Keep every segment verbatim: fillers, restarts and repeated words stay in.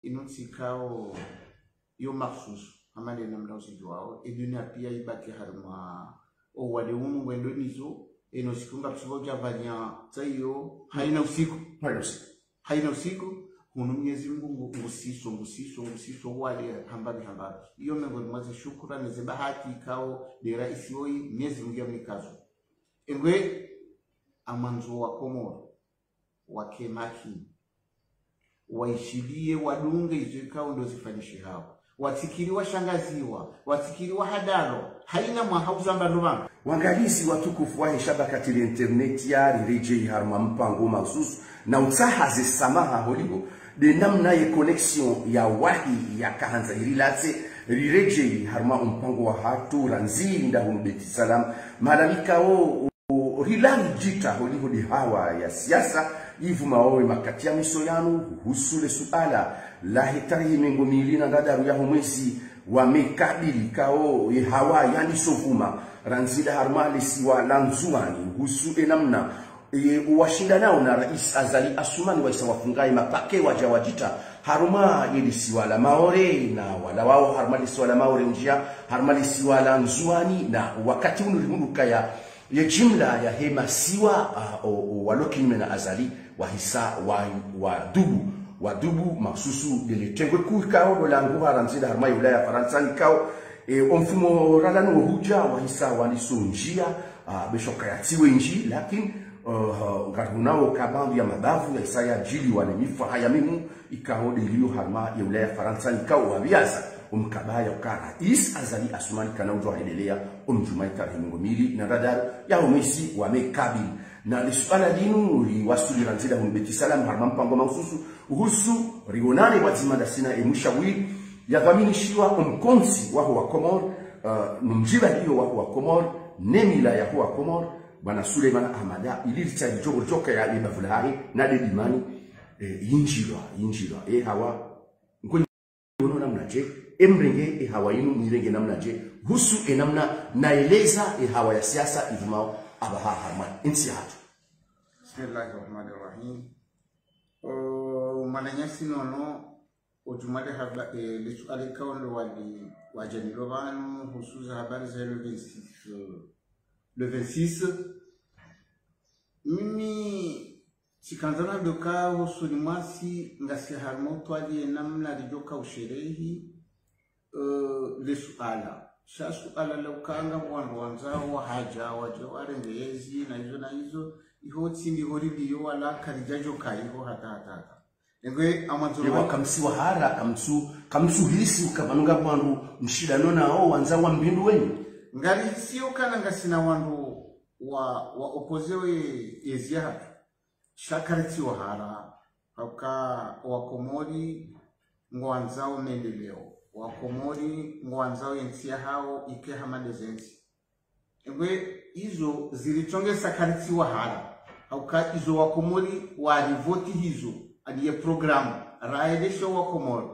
inu ntsi ikao yo makhsusu, hama nde namna usidjuwao, e dunia pia ibaki harumwa o wade unu ngwendo nizo, eno siku ngapvo udjavanya tsayo, haina usiku. Haina usiku. Haina usiku, hunu Mwenyezi Mungu ngu-, ngusiso, ngusiso, ngusiso, wade hambapvi, hambapvi. Iyo mengoni mwa ze shukura, ne ze bahati ikao, nde raisi woyi, Mwenyezi Mungu yamnikazo. Engwe, amwandzo wa Komoro, wake makini. Waishiliye wadunge izo ikao ndo zifanyishihao. Watsikiri washangaziwa, watsikiri wahadalwa, haina mwaha uzamba ndo pvanu. Wangalizi watukufu wahe shabakati la internet ya riredjeyi harumwa mpango makhsusu, na utsaha ze samaha holiho, nde namna ye connexion ya wahi ya kahandza irilatse, riredjeyi harumwa mpango wahatru randzi nda hunu Beit Salam, mahala ikao o, rilavi djita holiho nde hawa ya siasa, ivumao ye makati ya mwiso yanu, husu le suala lahe tarehi mengo mili na ndraru yaho mwezi wa me kabili ikao ye hawa yandiso vuma, randzi nda harumwa le siwa la Ndzuwani, husu e namna, e, washindanao na raisi Azali Assoumani wahisa wafunga ye mapake wadja wadjita, harumwa ye le siwa la Maore, na wala wao harumwa le siwa la Maore ndjia, harumwa le siwa la Ndzuwani, na wakati unu rihundru ukaya ye jimla yahe masiwa, ah, o, o, walo kinyume na Azali, wahisa wa, wadhubu, wadhubu makhsusu nde le tengwe kuu ikao ndo languha randzi nda harumwa ye wilaya ya Farantsa ikao, e, o mfumo ralanu wo hudja, wahisa wandiso ndjia, ah, be sha ukaya tsi wendji, lakini, ah, ngarihunao ka baadhwi ya mabavu yahisa yadjiliwa ne mifa haya mimu, ikao nde iliyo harumwa ye wilaya ya Farantsa ikao wapviaza o mkabaya uka raisi Azali Assoumani kana udjo wahendelea o mdjumwa ye tarehi mengo mili na ndraru yaho mwezi wa me kabili. Na le suala linu riwasuli randzi nda hunu Beit Salam harumwa mpango makhsusu, uhusu rionane pvwadzima ndasi na e mshawiri yadhwaminishiwa o mkontsi waho wa Komoro, eh, no mdjipvaliyo waho wa Komoro, ne mila yaho wa Komoro, bwana Suleiman Ahmada, ili ritsahe djogoro djoka ya le bavu lahahe, na nde dimani, eh, yindjilwa, yindjilwa. E hawa, nko ono namnadje, e mrenge, e hawa inu, mwirenge namnadje, husu e namna naeleza e hawa ya siasa ivumao apvaha harumwa ye ntsi yahatru. Bismillahirrahmanirrahim. O, mwananyasi nono, o djumwa le haba-, eh, le suala ikao ndo wali, wadja nalo pvanu, husu ze habari za le vingt-six, eh, le vingt-six. Mimi, tsikandza nambe uka hosoni mwasi, ngasi harumwa utwaliya e namna ridjoka usherehi, eh, le suala. Sha suala la uka ngapvo wandru wandzao wahadja, wadje warenge yezi, na izo, na izo, iho tsi ndiho riliyo wala karidjadjoka iho hata, hata, hata. Engwe, amwandzo. Ewa, kamtsi wahara, kamtsu, kamtsu hisi uka pvanu ngapvo wandru mshindano nao wandzao wambindru wenyu. Ngarihisiyo ukana ngasina wandru wa, wa opposé we yezi yahatru. Sha karitsi wahara, hauka Wakomori ngwandzao mendeleo. Wakomori ngwandzao ye ntsi yahao ike hama nde ze ntsi. Engwe izo ziritsongeza, karitsi wahara. Hauka izo Wakomori warivoti hizo, ani ye programme, raelesha Wakomori.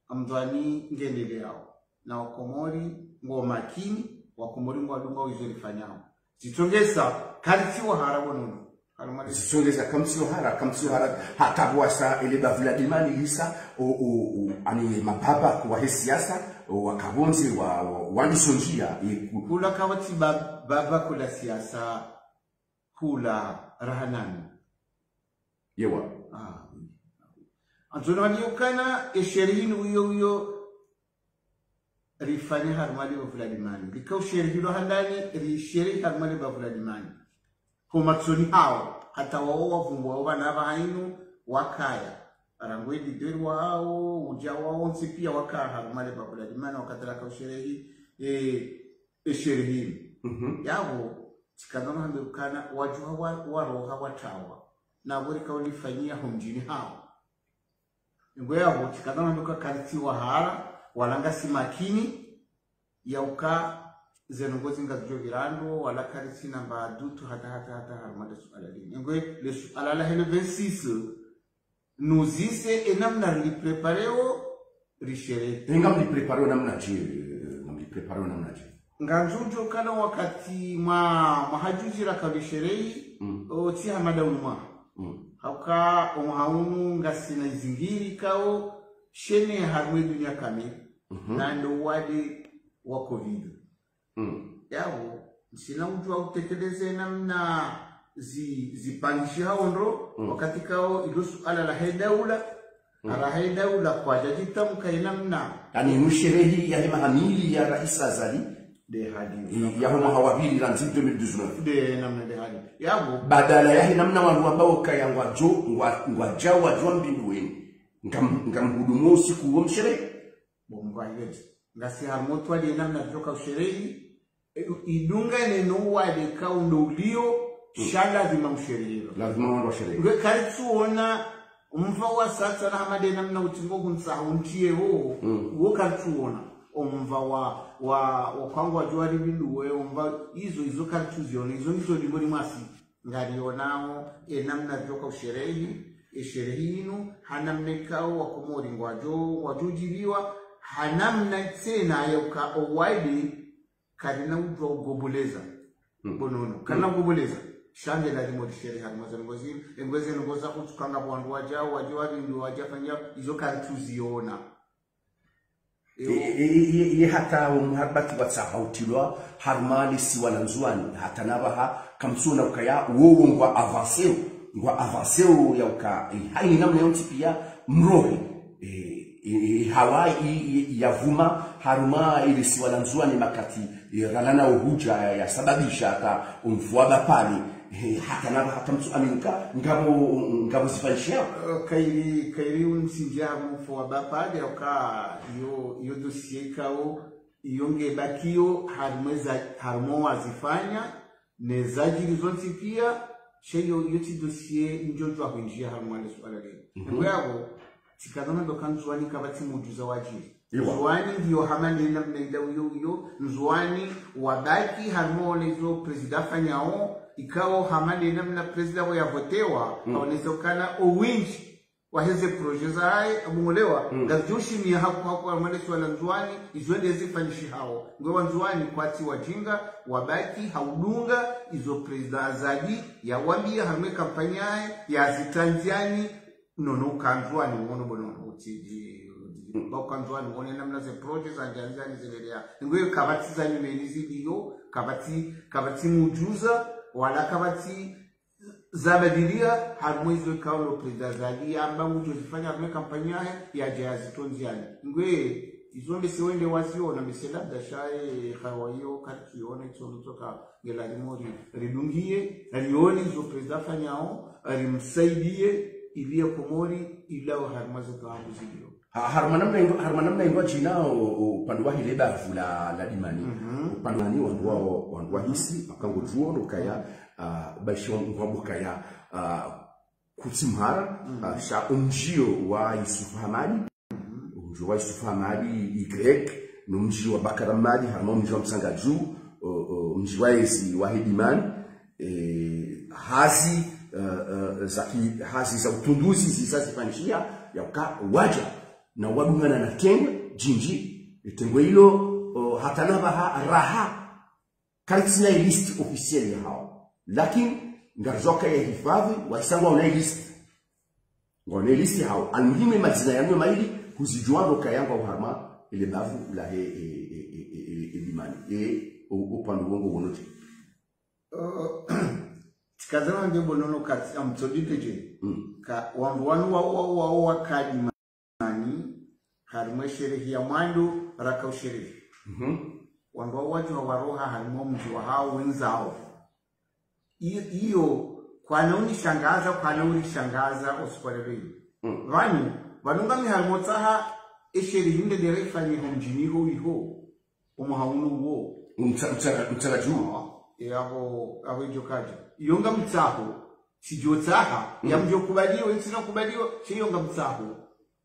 Amdhwani ngendeleao. Na Wakomori ngo makini, Wakomori ngwadungao izo rifanyao. Zitsongeza, karitsi wahara wonono. Harumwa le. Zitsongeza, kamtsi wahara, kamtsi wahara, hata pvwasa ele bavu la dimani lisa, o, o, o, ani mababa wahe siasa, o, wakapvondze wa, wa, wandiso ndjia, e, ku- Hula kawatsi ba-, baba kula siasa, hula rahanani. Yewa. Ah. Andzona wali ukana, e sherehi inu uyo uyo, rifanye harumwa le bavu la dimani. Rika usherehilwa handani, risherehi harumwa le bavu la dimani. Ho matsoni hao, hata wao wavumbuwao pvanu pvahanu wakaya. Rangu e leader wao, udja wao wontsi pia wakaya harumwa le bavu la dimani, wakati raka usherehi, e, e sherehi inu. Mhm. Yapvo, tsikandza nambe ukana, wadjuha wa, waroha watrawa. Na pvo rika ulifanyiya ho mdjini hao. Engwe yapvo, tsikandza nambe uka karitsi wahara, wala ngasi makini, ya uka ze ndrongoo zi ngazidjo pvirando, wala karitsina mba dutu hata, hata, hata, harumwa le suala linu. Engwe, le suala lahe le vingt-six, nuzise e namna riliprepareo, risherehi. E ngamliprepareo namnadje, ngamliprepareo namnadje. Ngandzo udjuwe ukana wakati mwa, mwaha djuzi raka ulisherehi, mm, o, tsi hama nda unu mwaha. Mm. Hauka omwaha unu ngasina izingiri ikao shenea harumwa edunia kamili. Mhm. Na ndo wade wa covid. Mm. Yawo, ntsina udjuwa utekeleze namna zi, zipangishihao ndro, mm, wakati ikao ilo suala lahe daula, mm, lahe daula kwadjadjitamka ye namna. Yaani, inu sherehi yahe maha mili ya Rais Azali, nde hali. I, yaho mwaha wa pvili randzi deux mille dix-neuf. Nde namna nde hali. Yawo. Badala yahe namna wandru wambao ukaya ngwadjo, ngwa, ngwadjao wadjo mbinduweni. Ngam, ngamhudumu usiku wo msherehi. Bo mvayedi. Ngasi harumwa twali ye namna ridjoka usherehi, e, idunga neno wade ikao ndo ulio, mm, sha lazima msherehi. Lazima wandru washerehi. Nge karitsuona, umva wa sasa na hama nde namna utsingo huntsaha untiye wo, mm, wo karitsuona. Umva wa, wa, wa kwangu wa juari bindu we, umva izo, izo karitsuziona, izo, izo ndingo ni mwasi. Ngarionao, e namna ridjoka usherehi, e sherehi inu, ha namna ikao wa Komori ngwadjo, ngwadjo djiliwa, ha namna tsena yauka owade, karina udjuwa ugoboleza. Mm. Bo nono, karina, mm, ugoboleza. Sha nge lazima risherehi harumwa ze ndrongoo zinu, e ngwe ze ndrongoo za kutsukanga wandru wadjao, wadjao, wandru wadjafanya, izo karitsuziona. Ye, ye, ye, ye hata omharibati watsaha utilwa harumwa lesiwa la Ndzuwani, hata na pvaha, kamtsuona ukaya, wowo ngwa avanceo, ngwa avanceo yauka, e, haina namna yontsi pia mrohe. E, e, e, hawa, i, i, yavuma harumwa lesiwa la Ndzuwani makati, e, ralana ohudja ya, yasababisha hata omvu wa bapvale. He, hata na pvaha kamtsu aminika, ngapvo, ngapvo zifanyishihao. Eh, kairi, kairi unisindjia mvu wa bapvale, yauka, iyo, iyo dossier ikao, iyo nge bakiyo, harumwa eza, harumwa wazifanya, ne zadjiri zontsi pia, sha iyo, iyo tsi dossier ndjo djuwa hwindjia harumwa lesuala lile. Mhm. Ndo yapvo, tsikazana ndo ka Ndzuwani kapvatsi mdjuza wadjiri. Ewa. Ndzuwani ngiyo hama nde namna ila uyo uyo, Ndzuwani wabaki harumwa lezo président afanyao, ikao hama nde namna président wo yavotewa, mm, haonesa ukana owindji waheze projet zahahe, abongolewa, mm, ngazidjo shimia haku haku harumwa lesuala la Ndzuwani, izo nde zifanyishihao. Ngwe wa Ndzuwani kwatsi wadjinga, wabaki, haudunga, izo président Azali, yawambia harumwa e kampanyi yahe, yazitrandziani, nono uka Ndzuwani wono bo nono utsidji, ba uka Ndzuwani wone namna ze projet za ndjandzani zelelea. Ngwe kapvatsi za nyumeni ziliyo, kapvatsi, kapvatsi mdjuza, wala kapvatsi zabadiliha, harumwa izo ikao lo président Azali, yamba ngudjo zifanya harumwa e kampanyi yahe, yadja yazitrandziani. Ngwe, izo mbese wende waziona, mbese labda sha e, hawa iyo, karitsuiona, itsono tsoka, nge lazima ri, ridungiye, rione izo président afanyao, rimsaidiye, ili ya Komori, ilawe harumwa ze taabu ziliyo. Ha, harumwa namna indro, harumwa namna indro djina o, o, upande wahe le bavu la, la Dimani. Mhm. Upande wani wandru wa, wandru wahisi, akango djuo, no kaya, ah, baisho ngwambo kaya, ah, kutsimhara, mhm, ah, sha omdjio wa Yusuf Hamadi, omdjio wa Yusuf Hamadi, Y, no mdjio wa Bakar Hamadi, harumwa omdjio wa Mtsangaju, o, o, mdjio wa ezi wahe Dimani, eh, hazi, eh, eh, zaki, hazi za utunduzi, ziza zifanyishiha, yauka wadja, na wadungana na tengwe, djindji, e tengwe ilo, o, hata na pvaha, raha, karitsina e liste officielle yahao. Lakini, ngaridjo ka ya hifadhi, waisa ngwaona e liste. Ngwaona e liste yahao. Almuhimu e madzina yanu maili, huzidjuwa ndo kaya ngwao harumwa, ele bavu lahe, e, e, e, e, e, e Dimani. E, o, o upande wongo wono dje. Eh, tsikazana nde bo nono katsi, amtsodji pedje. Mm. Ka, wandru wanu wa, wa, wa, wa ka Dimani, harumwa e sherehi ya mwando, raka usherehi. Mhm. Wandru wa wadjuha waroha harumwa omdji wahao wendzao. I, iyo, kwana unishangaza, kwana urishangaza, osukwale beni. Mm. Pvanu, pvanu ngami harumwa tsaha, e sherehi nde nde raifanyiha omdjini ho iho. Omwaha unu wo. Mtsa-, mtsara-, mtsara dju. Ah, e abo, abo idjo kadja. Iyo ngamtsaho. Sidjo tsaha. Mm. Ya mdjo kubaliwa, ntsina kubaliwa, sha iyo ngamtsaho.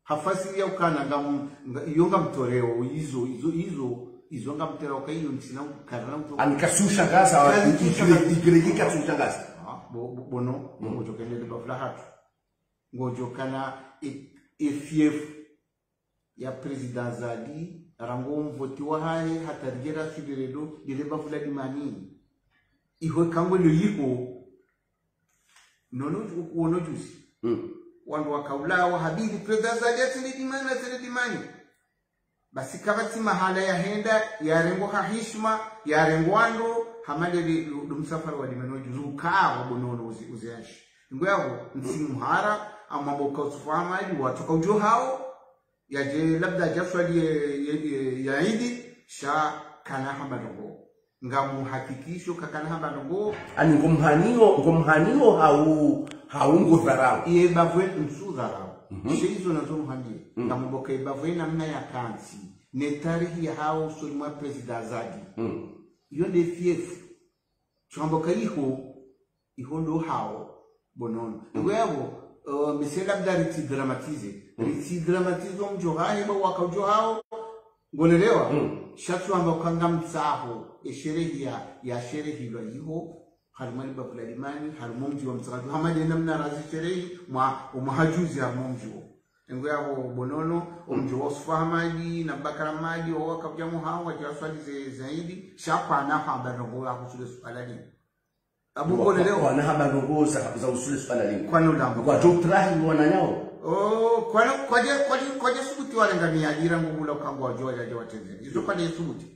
Hafasi ya ukana ngam-, nga-, iyo ngamtoreo, izo, izo, izo, izo ngamtoreo ka iyo ntsina ukarana uto. Ani katsushangaza, katsushangaza. Igre-, igre-, katsushangaza. Ah, bo-, bo-, bono, mm, ngodjo kene le bavu lahatru. Ngodjo kana e, e fief ya président Azali, rangu omvoti wahahe, hata rigera sudeledo, dile bavu la Dimani. Iho kangwe lo iho. Nono, wono djuzi. Mm. Wandru wakaulawa, habidi, président Azali atsende Dimani, atsende Dimani. Basi kapvatsi mahala yahenda, yarengwa ha hishima, yarengwa ndro, hama leli lu, lu msafara wa Dimani wa juzu, ukawa bo Nono uzi, uzianshi. Ngo yapvo, ntsi muhara, amwambo uka Yusufu Hamadi, watsoka udjo hawo, yadje labda yadje yaswali ye, ye, ye, ya idi, sha kana hamba ndrongo. Ngamuhakikisho kakana hamba ndrongo. Ani ngomhaniyo, ngomhaniyo hau, hau ngudharau. Iye bavwe ntsu dharau. Mhm. She izo nazo muhambiye. Mm. Ngamumboka ibavwe namna ya kantsi. Ne tarehi ya hawo usoni mwa président Azali. Mm. Iyo nde fiyefu. Tsuhamboka iho, iho ndo hawo, bo Nono. Mm. Ngo yapvo, eh, mise labda ritsi dramatiser. Mm. Ritsi dramatiser omdjo hahe, ba waka udjo hawo. Ngonelewa? Mm. Sha tsuhamba uka ngamtsaho, esherehi ya, yasherehilwa iho, harimwa libavu la Dimani, harimwa omdji wa Mtsangadjou, hama nde namna razisherehi, mwa, omwaha juzi harimwa omdji wo. Ngo yapvo bo Nono, omdji wa Yusufu Hamadi, na Bakara Hamadi, wo waka udja mwaha, wadja waswali ze, ze idi, sha kwana hamba ndrongo yahusu le suala linu. Abu Kwa, ngonelewa? Kwana hamba ndrongo za, za husu le suala linu. Kwana ulamba. Kwadjo trahi wananyawo. Oh, kwana, kwadja, kwadja, kwadja subuti warenga miadi rangu hula uka ngwadjo wadja, wadja watrendze. Izo kwadja subuti.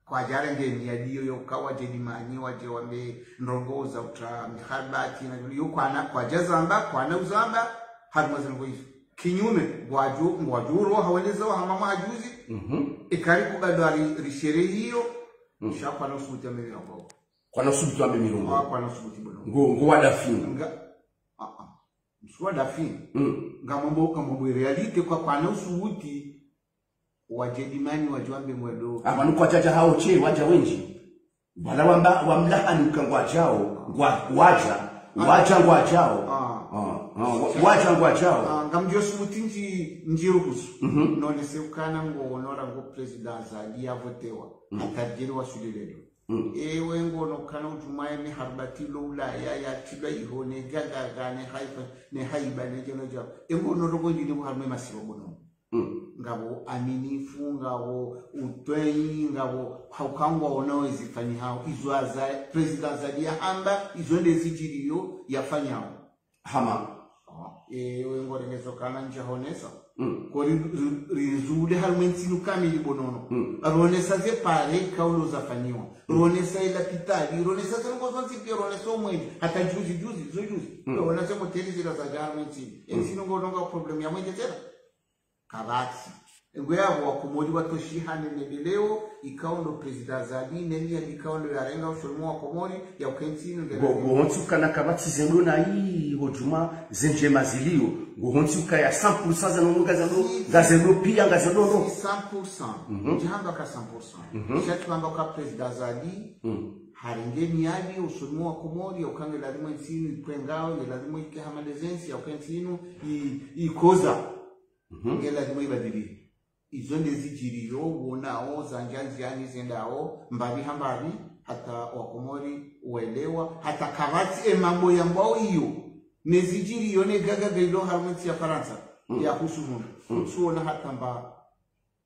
Kwadja renge miadi iyo, iyo uka wadje Dimani, wadje wambe ndrongo za utra miharibati, na iyo kwana, kwadja zamba, kwana uzamba, harimwa ze ndrongo izo. Kinyume, ngwadjo, ngwadjo uro haweleza wa hama mwaha juzi, Mhm. ikari kubadwa ri, risherehi iyo, Mm. sha kwana usubuti wa mimi wako. Kwana usubuti wa mimi wako. Ah, kwana usubuti bo Nono. Ngo, ngo wa dafini. Nga, ah, ah. Msuwa dafini. Mm. Ngamwambo, ngamwambo réalité kwa kwana usubuti wadje Dimani wadje wambe ngwendo. Apvanu kwadjadja hawo she, wadja wendji. Wala wamba, wamlahani uka ngwadjao, ngwa, wadja, wadja ngwadjao. Ah. Ah, ah, wa, wadja ngwadjao. Ah, ngamdjo subuti ndji, ndjiruhusu. Mhm. Nonese ukana ngo honorable président Azali yavotewa. Mhm. Hata djeli waswili lelo. Mm. Ewe ngono kana udjuma ye miharibati lo Ulaya, ya tsilwa iho, ne gagaga, ne haifa, ne haiba, ne djana djao. E ngono rogo ndjini kuharumwa masiwa bo Nono. Mm. Ngapvo aminifu, ngapvo utwei, ngapvo hauka ngwaonao ezifanyihao, izo Aza, président Azali yahamba, izo nde zidjiriyo yafanyao. Hama. Ah, eh, we ngorengezo kana ndjahonesa. Mm. Ko ri, ri, rizule harimwa entsi inu kamili bo Nono. Mm. Ronesa ze pare kaulo zafanyiwa. Mm. Ronesa elapitali, ronesa ze ndrongo zontsi pia, ronesa omwenje. Hata juzi, juzi, zo juzi. Mm. Ronesa moteli zila zadja harimwa entsi inu. Mm. Entsi inu ngo nonga problème ya mwenje tsena. Kapvatsi. Ngo yapvo wakomori watoshiha ne maendeleo, ikao ndo président Azali, ne miadi ikao ndo yarenga usoni mwa wakomori, ya uka entsi inu nge. Ngo, ngo hontsi ukana kapvatsi ze ndro na yi, hodjuma, ze ndjema zilio. Ngo hontsi ukaya cent pour cent za nungu ngaza ndro, si, ngaze ndro pia, ngaze ndro ndro. Si cent pour cent. Mhm. Ndjihamba ka cent pour cent. Mhm. Sha tsuhamba ka président Azali, mm, harenge miadi usoni mwa wakomori, ya uka nge lazimu entsi inu ikwe ngao, nge lazimu ike hama nde zentsi, ya uka entsi inu i, ikoza. Mhm. Nge lazimu ibadili. Izo nde zidjiriyo, wonao, zandja ndziani zendao, mbapvi ha mbapvi, hata wakomori, welewa, hata kapvatsi emambo yambwao iyo. Ne zidjiriyo ne gagaga ilo harimwa entsi ya Farantsa, mm, yahusu mundru. Mm. Utsuona hata mba,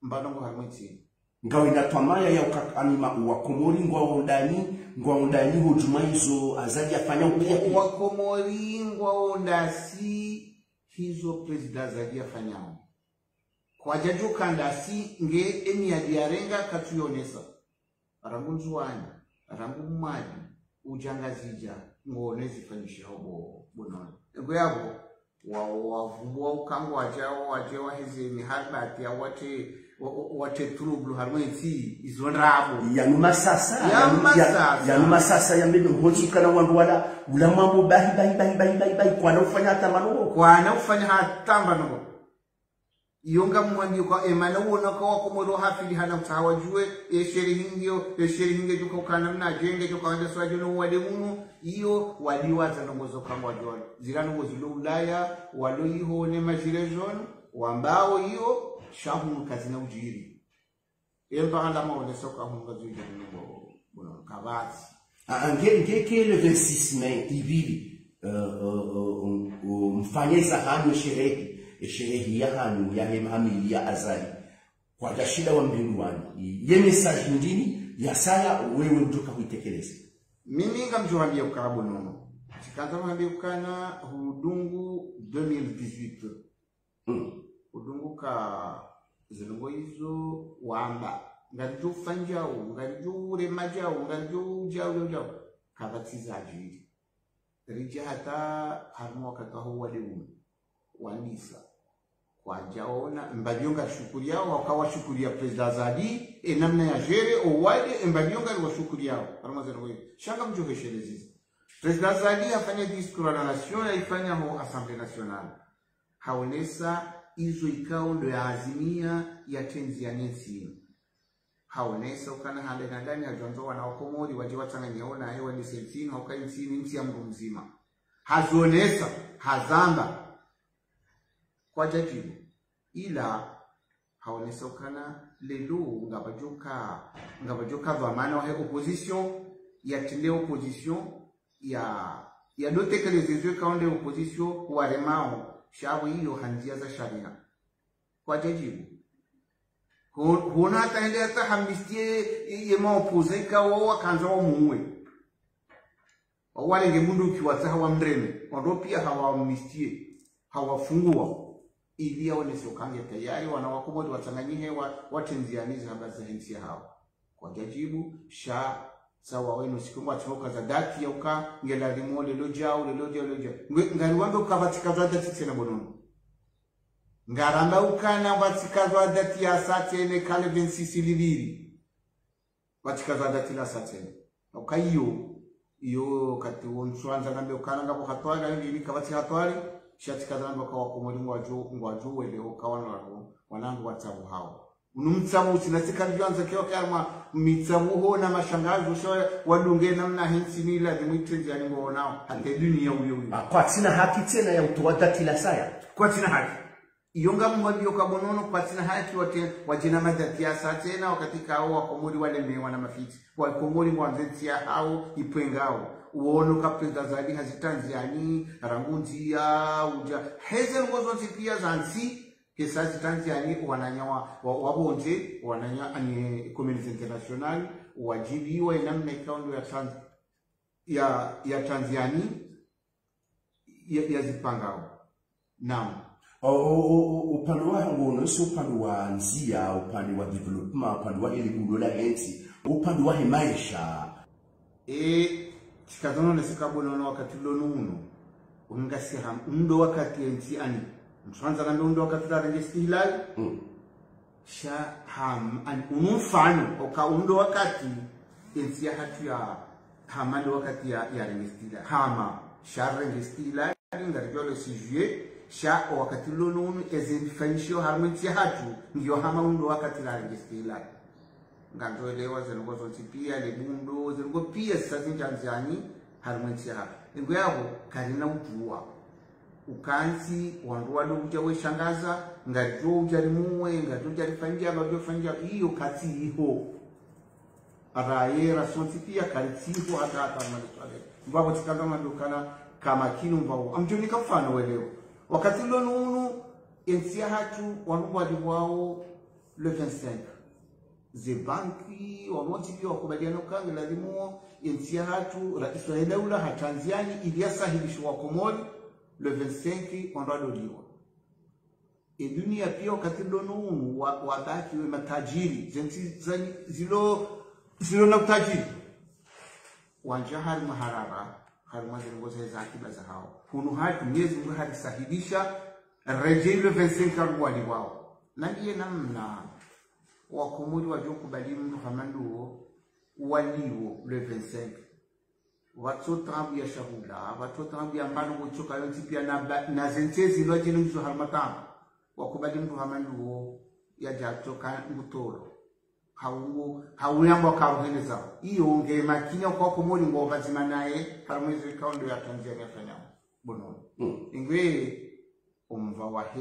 mba ndrongo harimwa entsi. Ngawina twamaya ya uka amima wakomori, ngwao ndani, ngwao ndani hodjuma izo Azali yafanya upia. Wakomori, ngwao ndasi, hizo président Azali yafanyao. Kwadjadjo ka ndasi nge emiadi yarenga katsuyonesa. Rangu Ndzuwani, rangu Mwali, udja Ngazidja, ngone zifanyishihao bo, bo Nono. Ngo yapvo, wa, wa, wa, uka ngwadjao, wadje waheze miharibati, ya watse, wa, wa, watse trouble harimwa entsi, izo ndrabo. Yanu masasa, ya yanu, ya, masasa. Yanu masasa ya mbebe, hontsi ukana wandru wala, ula mambo bahi, bahi, bahi, kwana ufanya hata manogo. Kwana ufanya hata manogo. Iyo ngamwambiyo kwa emana wona kwa wakomori hafili hana utsaha wadjuwe, esherehi ngiyo, esherehi ngedjo ka ukana mna djenge, djo ka wandza swadjo no wade unu, iyo wadiwaza ndrongo zo ka ngwadjo. Zila ndrongo zilo Ulaya, walo iho ne ma gilets jaunes, wambao iyo, sha hunu kazina udjiri. Emba alama wonesa ka hunu kazina udjiri bo, bo Nono kapvatsi. Ah, nge, nge ke le vingt-six mai, ipvili, euh, euh, euh, um, um, mfanye za hanyu sherehi, sherehi ya hanyu, ya hema hamili ya Azali. Kwadjashinda wa mbindu wani. Ye message ndini, ya saya, wewe mdjoka huitekeleza. Mimi ngamdjo wambiya uka bo Nono. Tsikandza mwambe ukana hudungu deux mille dix-huit. Mm. Hudungu ka zilongo izo wamba. Ngaridjo fanya djau, ngaridjo urema djau, ngaridjo djau, djau, djau. Kapvatsi zadjiri. Ridja hata harumwa wakati waho wade ume. Wandisa. Kwadjaona, mbapvi yo ngarishukuriao, waka washukuriya Président Azali, e namna ya gérer, o wade, e mbapvi yo ngariwashukuriao. Harumwa zilongo izo. Sha ngamdjo hesheleza izo. Président Azali hafanya discours à la nation, yaifanya ho Assemblée nationale. Haonesa izo ikao ndo ya azimia ya tenzi ya ntsi inu. Haonesa ukana hale na ndani hadjwandzo wana wa Komori, wadje watsanganye ona, he wandise ntsi inu, hauka ntsi inu, ntsi ya mndru mdzima. Hazionesa, hazamba. Kwadjadjibu. Ila, haonesa ukana lelo ngapvadjoka, ngapvadjoka dhwamana wahe opposition, yatrende opposition, ya, yadotekeleze zo ikao nde opposition waremao, sha pvo iyo ha ndzia za sharia. Kwadjadjibu. Ho-, hona hata hende hata hamnistie ye, ye maopposant ikao wakandza wamuwe. Wawarenge bunduki watsaha wamreme, wandru pia hawa amnistie, hawafungua, ili yaonese uka nge tayari, wana wa Komori watsanganyihe wa, watenziani ze habari za he ntsi yahawo. Kwadjadjibu, sha, sawa weno siku ngwatsoka za dati ya uka, ngeladhimu lelo djau, lelo djau, lelo djau. Nge, ngariwambe uka pvatsikazwa dati tsena bo nono. Ngaramba ukana pvatsikazwa dati ya sa tsena ka le vingt-six lipviri. Pvatsikazwa dati la sa tsena. Uka iyo, iyo wakati wo ntswandza nambe ukana ngapvo hatwari, ayo lini kapvatsi hatwari, sha tsikandza nambe uka wa Komori ngwadjo, ngwadjo welewa uka wana wako, wanangu watsabu hawo. Unu mtsabu utsina tsi karidjwandza ke waka harumwa mitsabu ho na mashangazo, sha wadunge namna he ntsi inu ladhimu itenziani ngwaonao, hata dunia uyo uyo. Ah, kwatsina haki tsena ya utowa dati la saya. Kwatsina haki. Iyo ngamwambiyo ka bo nono kwatsina haki wate, wadje na madati ya sa tsena wakati kawo wa Komori walemewa na mafitsi. Wa Komori ngwandzo e ntsi yahawo ipvwe ngawo. Uono ka Président Azali hazitanziani, rangu ndzia, udja. Heze ndrongoo zontsi pia za ntsi, hesa zitanziani, wananya wa, wa, wa pvondze, wananya ani communauté internationale, wadjibiwa e namna ikao ndo ya tanzi, ya, ya tanziani, ya, ya zipangao. Naam. O, o, o, o, upande wa ngono, si upande wa ndzia, upande wa développement, upande wa elimu ndo la he ntsi, upande wa he maesha. E, tsikandza nonese ka bo nono wakati lonu unu. Unu ngasi ham, unu ndo wakati e ntsi ani. Ntswandza nambe unu ndo wakati larenge istihlali. Mm. Sha ham, ani, unu mfano, uka unu ndo wakati, e ntsi yahatru ya, hama ndo wakati ya, yarenge istihlali. Hama, sha renge istihlali, ngaridjuwa le six juillet, sha wakati lonu unu, eze zifanyishiwa harumwa e ntsi yahatru, ngiyo hama unu ndo wakati larenge istihlali. Ngandzo elewa ze ndrongoo zontsi pia, le bundo, ze ndrongoo pia zisa zindjandziani, harumwa e ntsi yahatru. Engo yapvo, karina udjuwa. Uka ntsi, wandru walo udja weshangaza, ngaridjo udja rimuwe, ngaridjo udja rifanyia, ngaridjo fanyia, iyo katsi iho. Ara yera sontsi pia karitsi iho hata hata mali twale. Mbapvo tsikandza mwambe ukana ka makini mbapvo. Ngamdjo nika mfano welewo. Wakati lonu unu, e ntsi yahatru, wandru waliwawo le vingt-cinq. Ze banki, wandru wontsi pia wakubaliana uka nge ladhimu, e ntsi yahatru, raisi wa he daula, hatanziani, ili yasahilishe wa Komori, le vingt-cinq, wandru waliwa. E dunia pia wakati lonu unu, wa, wabaki we matajiri, ze ntsi za, zilo, zilo na utajiri. Wandja harumwa harara, harumwa ze ndrongoo za, za akiba zahawo. Hunu hatru Mwenyezi Mungu harisahilisha, redjei le vingt-cinq wandru waliwawo. Na ndiye namna, wa Komori wadjo kubali mndru hama ndo uwo, waliwo le vingt-cinq. Pvatso taabu ya shahula, pvatso taabu ya mbano kutsoka yontsi pia na ba, na ze ntsi zilo djinu ngizo harumwa taabu. Wakubali mndru hama ndo uwo, yadja tsoka ngutolo. Haungu, hauyamba karuhene zao. Iyo nge makini kwa Komori ngo pvadzima naye, harumwa ezo ikao ndo ya Tanzania fanyao. Bo nono. Mm. Ingwe, omva wahe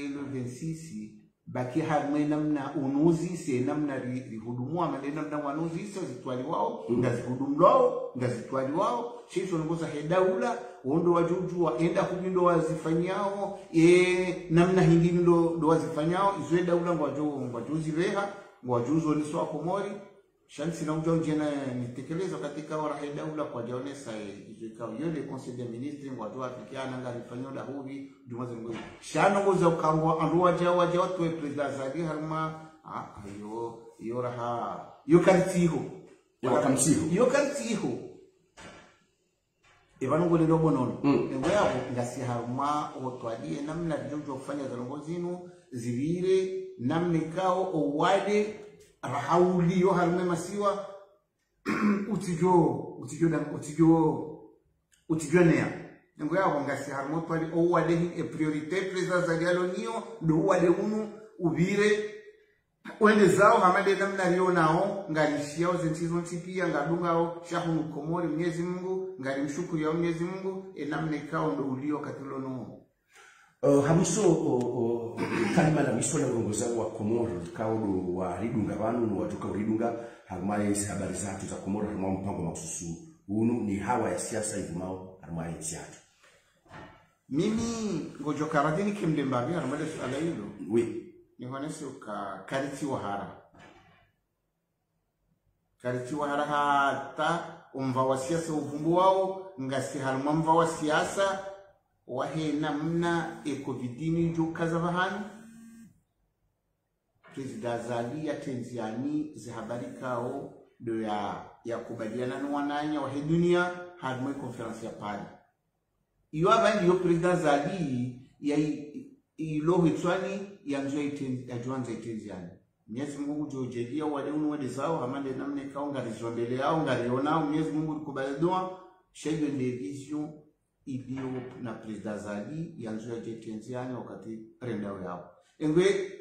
le vingt-six, baki harumwa e namna unuzise, namna ri, rihudumu, ama le namna wanuzise, zitwaliwawo, mm, ngazihudumulwawo, ngazitwaliwawo, sha izo ndrongoo za he daula, wo ndo wadjo udjuwa, enda hupvi ndo wazifanyiawo, e, namna hindri ndo, ndo wazifanyiawo, izo e daula ngwadjo, ngwadjo ziveha, ngwadjo zonesa wa Komori, Sha ntsina udja undjena nitekeleza katika ora he daula kwadjaonesa, eh, izo ikao. Yo le Conseil des ministres ngwadjo afikiana ngarifanyo dahuvi, djumwa ze ngwe. Sha no ngoza ukangwa, andu wadja, wadja watowe président Azali harumwa, ah, yo, yo raha, yo karitsiho. Yo karitsiho. Yo karitsiho. Epvanu ngolelo bonono. Mm. Engo yapvo, ngasi harumwa otwadi, enamna ridjo ufanya ze ndrongoo zinu, zipvire, namna ikao, owade, raha uliyo harumwa masiwa, utsidjo, utsidjo dam-, utsidjo, utsidjo neya. Engo yapvo, ngasi harumwa otwadi, owade hi, e priorité, président Azali yaloniyo, ndo owade unu, upvire, wende zawo, hama nde namna rionao, ngarishiyao ze ntsi zontsi pia, ngadungao, sha hunu Komori, Mwenyezi Mungu, ngarimshukuriyao Mwenyezi Mungu, enamna ikao ndo uliyo wakati ulo no. Eh, ha mwiso, o, o, kalima la mwiso la urongoza wa Komori, ikao ndo waridunga pvanu, no wadjoka uridunga, harumwa ezi habari zatru za Komori, harumwa mpango maksusu unu, ni hawa ya siasa ivumao, harumwa ezi zatru. Mimi ngodjo karadhini kimdembavi, harumwa le suala ilo. Oui. Nihonese uka karitsi wahara. Karitsi wahara hata omva wa siasa uvumbuwao, ngasi harumwa mva wa siasa, wahe namna e covid ini idjo kaza pvahanu. Président Azali yatendziani ze habari ikao, ndo ya, yakubaliana no wananya wahe dunia, harumwa e conférence ya Paris. Iyo apvandi yo président Azali ya i-, i-, ilo hitswani yandzo ya iten-, yadjo andza itendziani. Mwenyezi Mungu ngudjo djaliya wade unu wende zawo, hama nde namna ikao ngarizombeleyao, ngarionao, Mwenyezi Mungu rikubali dua, sha iyo nde vision iliyo na président Azali, yandzo yadje itendziani wakati rendao yapvo. Engwe,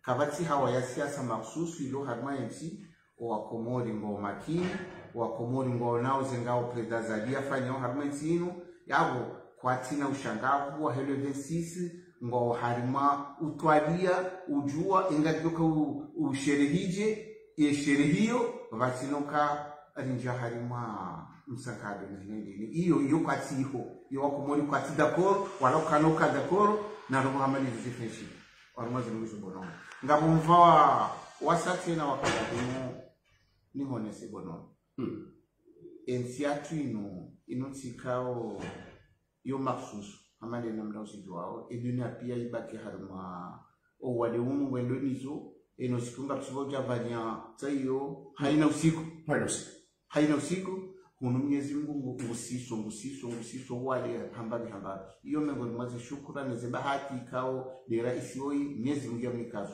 kapvatsi hawa ya siasa maksusu ilo harumwa entsi, owakomori ngwao makini, owakomori ngwaonao ze ngao président Azali yafanyao harumwa entsi inu, yapvo kwatsina ushangavu wahe le vingt-six, ngwao harumwa utwalia, udjua, inga djoka u-, usherehidje, ye sherehe iyo, pvatsina uka rindja harumwa msakado na hine ndini. Iyo, iyo kwatsi iho, iyo wakomori kwatsi d'accord, wala ukana uka d'accord, na robo hama ni zifenshi. Harumwa zinu ngizo bonono. Ngapvo mva wa, wasatse na wakati unu, nihonese bonono. Hmm. Entsi yatru inu, inu ntsi ikao yo maksusu, hama nde namna usidjuwao, e dunia pia ibaki harumwa owade unu ngwendo nizo, eno siku ngapvo udja pvanya, tsa iyo, haina usiku. Haina usiku. Haina usiku, hunu Mwenyezi Mungu ngu-, ngusiso, ngusiso, ngusiso, wade hambani, hambani. Iyo mengoni mwa ze shukura, ne ze bahati ikao, nde raisi oyi, Mwenyezi Mungu yamnikazo.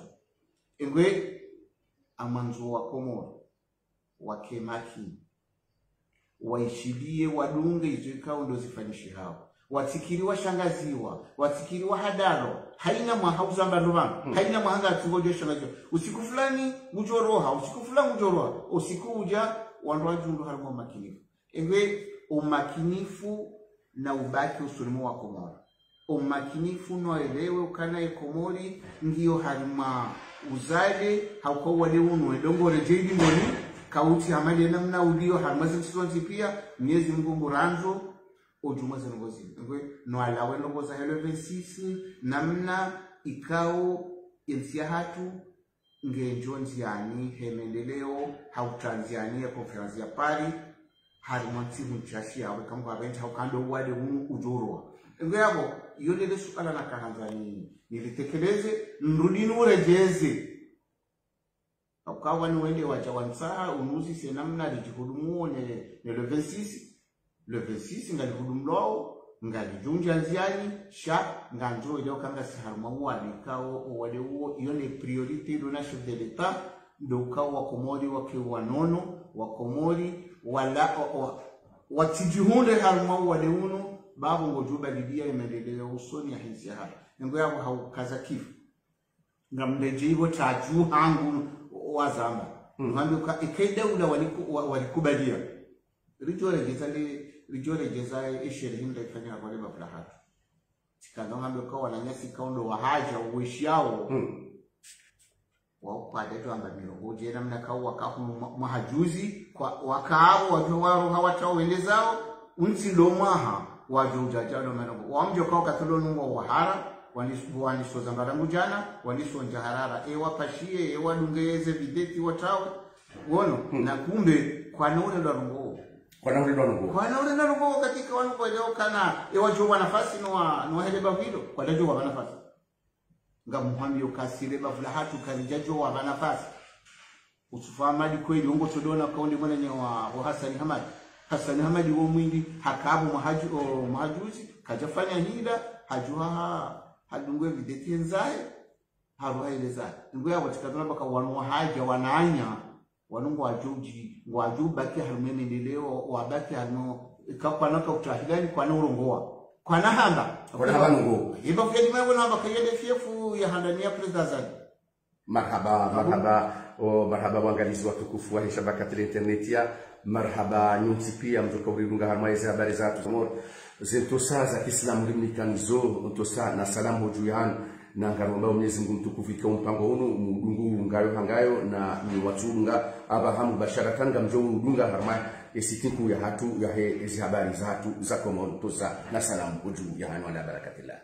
Engwe, amwandzo wa Komori, wake makini. Waishiliye, wadunge izo ikao ndo zifanyishihao. Watsikiri washangaziwa, watsikiri wahadalwa, haina mwaha uzamba ndo pvanu, hmm, haina mwaha ngatsi ngodjo shangaziwa. Usiku fulani, ngudjo roha, usiku fulani ngudjo roha, usiku udja, wandru wadjundu harumwa umakinifu. Engwe, umakinifu na ubaki usoni mwa wakomori. Umakinifu no elewe ukana ye Komori ngiyo harumwa uzade, hauka uwade unu, edongo redje idingoni, kautsi hama nde namna uliyo harumwa zintsi zontsi pia, Mwenyezi Mungu ngurandzo, odjumwa ze ndrongoo zinu. Engwe, no alawe ndrongoo zahe le vingt-six, namna ikao, entsi yahatru, ngendjo ndziani, he mendeleo, hau utrandziani ya conférence ya Paris, harumwa ntsihu ntsashi yawe, kamwe hapvendza hauka ndo uwade unu udjo roha. Engwe yapvo, iyo ndele suala nakahandza ni, nilitekeleze, nirudi niuredjeze. Hauka wani wende wadja wantsaha, unuzise namna ridjihudumuo ne, ne le vingt-six, le vingt-six ngalihudumulwao, ngalidjundja ndziani, sha, ngandzo ile uka ngasi harumwa uwade ikao, owade uwo, iyo nde priorité ilo na chef de l'État, ndo ukao wakomori wake wanono, wakomori, wala, wa, wa, watsidjihundre harumwa uwade unu, bapvo ngodjo ubalilia ye mendeleo usoni yahe ntsi yahatru. Engwe yapvo haukaza kifu. Ngamdedje ibo tadju hangu wazamba. Mm. Ngambe uka, ike daula waliku-, wa-, walikubalia. Ridjo redjeza le, ridjo redjeza e sherehe nda ifanya kwa le bapvula hatru. Tsikanga ngambe uka wananyasi ikao ndo wahadja uweshiyao. Mm. Wao kwade djo amba mirongo djena mna kao waka hunu mwa-, mwaha juzi, kwa, waka apvo wadjo waroha watsao wende zawo, untsi ndo mwaha, wadjo udjadja ndo manogo. Wamdjo kao wakati ulo nungo wahara, waniso-, wanisoza mbarangu djana, waniso ndja harara. E wapashiye, e wadunge eze videti watsao, Wono, na kumbe, kwana ule ndo ndrongoo. Kwana ule ndo ndrongoo. Kwana ule ndo ndrongoo katika wanu kwa leo kana, ewadjo wa nafasi no wa, no wa hele bavilo, kwadjadjo wa nafasi. Ngamuhwambiyo kasi le bavula hatru kalidjadjo wa nafasi. Yusufu Hamadi kweli, wongo todona kaonde mwananya wa, wa Hassani Hamadi. Hassani Hamadi wo mwingi, haka apvo mwaha dju-, o, mwaha djuzi, kadjafanya hila, hadjuha ha, hadungwe videti ndzahe, haruha ile zahe. Ndungwe ya watika tona baka wanu wahadja wananya, wanu ngwadjo udji, ngwadjo ubaki harumwa ye mendeleo, wabaki harumwa, ika kwana ka utahilani, kwana urongowa. Kwana hamba. Kwana hamba ndrongoo. Iba kuyadi mwe wona hamba kayende fiefu ya handani ya Président Azali. Marhaba, marhaba, o, marhaba wangalizi watukufu wahe shabaka tele internet ya, marhaba nyontsi pia mdjoka uridunga harumwa ezi habari zatru za Komori. Ze ntrosa za kiislamu rimnikanizo, ntrosa na salamu dju yanu, na ngaromba Mwenyezi Mungu mtukufu ika umpango unu, mudungu ngayo hangayo, na ni watsudunga, aba hamu basharatan ngamdjo udunga harumwa, esi tinku ya hatru, yahe, ezi habari zatru za Komori, ntrosa na salamu dju yanu ala barakatillah.